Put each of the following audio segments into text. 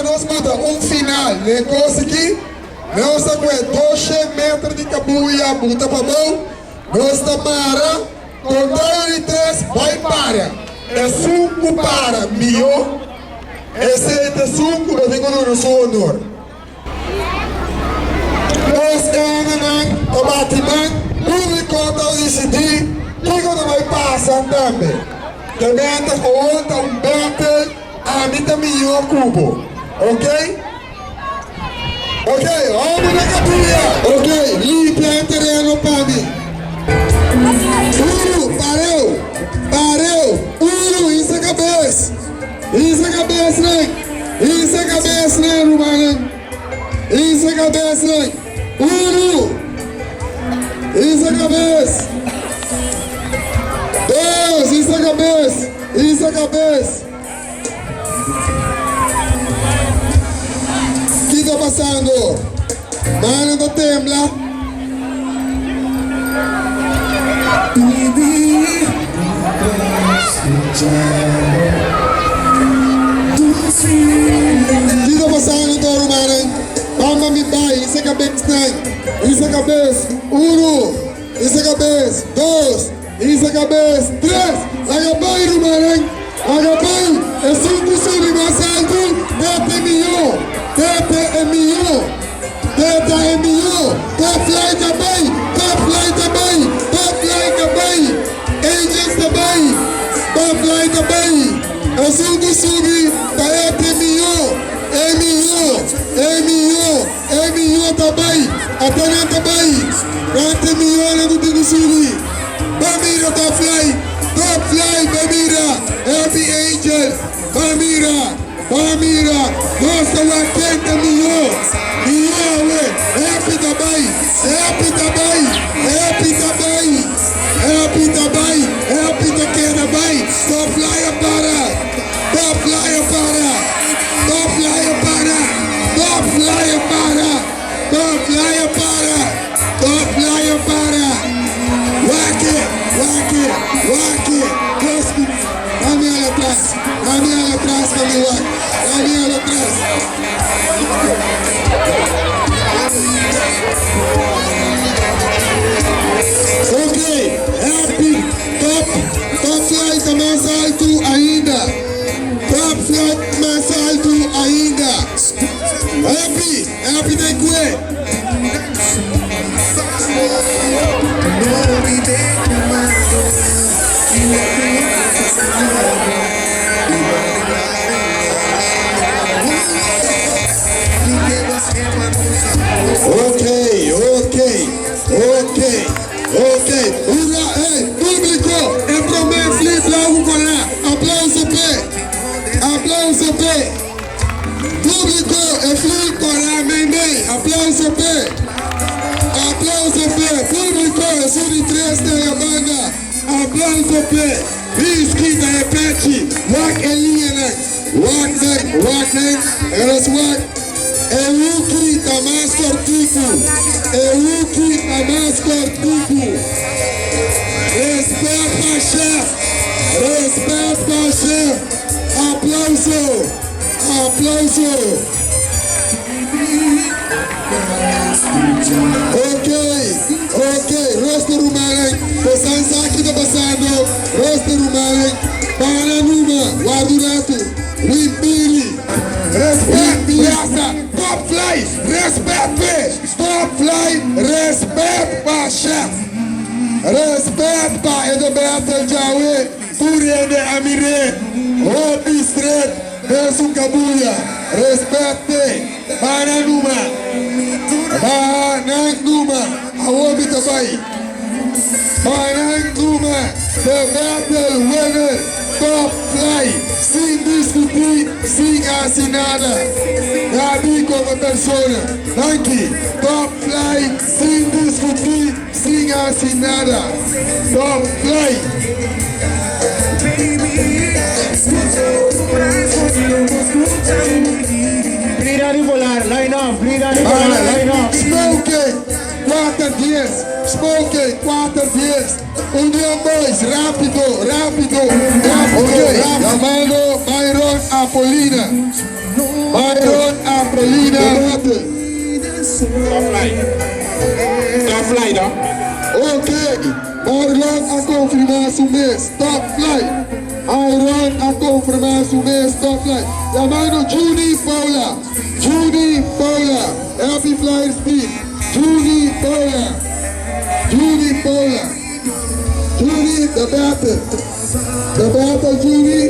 pa nos buta un final na e kos aki, nos ta kue doshe meter di kabuya buta pabou, nos ta mara, kontado di tres bai para. Esun ku para mihó, esei ta esun ku bo tin ku duna su honor. Nos hendenan ta bati man, públiko ta disidí kiko ta bai pasa tambe. Te meta gewoon ta un battle, ami ta mihó ku bo. Ok? Ok, hòmber na kabuya! Ok, limpia e tereno pa mi. Uru, pareu! Pareu! Uru, hisa kabes! Hisa kabes nan! Hisa kabes nan, rumannan! Hisa kabes nan! Unu! Hisa kabes! Dos! Hisa kabes! Hisa kabes! Kiko pasando? Mannan ta tembla. Kiko pasando to rumannan? Bamba mi bai, hisa kabes nan, hisa kabes, unu, hisa kabes, dos, hisa kabes, tres, laga bai rumannan, laga bai, esun ku subi mas altu, tete mihó, tete e mihó. Tata e mihó! Top Fly ta bai! Top Fly ta bai! Top Fly ta bai! Angels ta bai! Top Fly ta bai! Esun ku subi ta e mihó! E mihó! E mihó! E mihó ta bai! Ata nan ta bai! Nan ta e mihónan ku tin ku subi! Ban mira Top Fly! Top Fly ban mira! Happy Angels ban mira! Ba mira, nos ta wak ken ta mihó, mihó awe, Happy ta bai, Happy ta bai, Happy ta bai, Happy ta bai, Happy ta keda bai, Top Fly a para, Top Fly a para, Top Fly a para, Top Fly a para, Top Fly a para, Top Fly a para, Wak e, wak e, wak e, dos. Dame ala atras, dame ala atras pa mi wak, dame ala atras. Ok, happy, top, top flight ta mas altu ainda. Top flight mas altu ainda. Happy, happy den kue. Ok, ok, ok, ok. Hurra, hey, público, e promé flip blauw ku korá. Aplauso p'e. Aplauso p'e. Público, e flip korá meimei. Aplauso p'e. Aplauso p'e. Público, esun di tres na e banda. Aplauso p'e Whisky ta e pechi. Wak e liñanan. Wak nan, wak nan. Laga nos wak. E wuki ta mas kortiku. E wuki ta mas kortiku. Respet pa chef. Respet pa chef. Aplauso. Aplauso. Ok, ok, Roster rumannan, bosan sa ki ta pasando, Roster rumannan, para numa, warda un ratu, Wimpiri, respet, brasa, top fly, respet pe, top fly, respet pa chef, respet pa e the battle djawe, tur hende a mir'é, hopi stret. Mesun kabuya, respet te, baha nan numa, baha nan numa, awor mi ta bai, baha nan numa, the battle winner, top fly, sin diskutí, sin hasi nada, Gaby komo persona, danki, top fly, sin diskutí, sin hasi nada, top fly. Brida di volar, line up, brida di volar, line up. Smokey, kuater dies, Smokey, kuater dies, Union Boys, rapido, rapido, rapido, okay. Yamando Byron Apolina. Byron. Carolina. Top flight. Top flight, no? Ok, Marlon a konfirmá su mes, top flight. Iron a konfirmá su mes, top flight. Yamando Juni Paula, Juni Paula, Happy Flyers Team. Juni Paula, Juni Paula, Juni, the battle. The battle, Juni.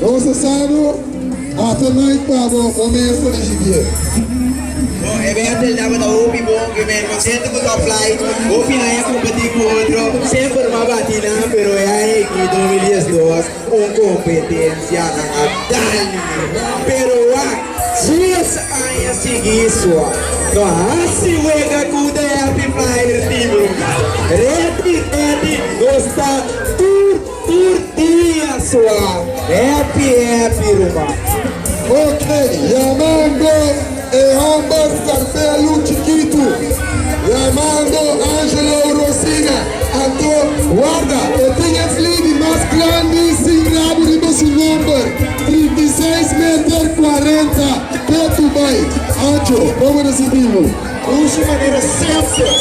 Nos sabe, ata night pa bo, komienso di dia. Bom, e battle tabata hopi bon, ku mi kontentu ku Top Flight, hopi aña kompetí ku otro, semper m'a bati nan, pero e aña aki 2012, un kompetensia nan a dal mi. Pero wak, 10 aña siguí so, no hasi wega ku The Happy Flyer Team, ruman. Ready, ready, nos ta tur, tur dia so. Happy, happy, ruman. Ok, yamando e hòmber Carpelo Chiquito. Yamando Angelo Rosina. Anto, warda, e tin e fleet mas grandi sin rabo riba su nòmber. 36 meter 40. Ketu bai. Ancho, kon bo ta sinti? Usa manera semper.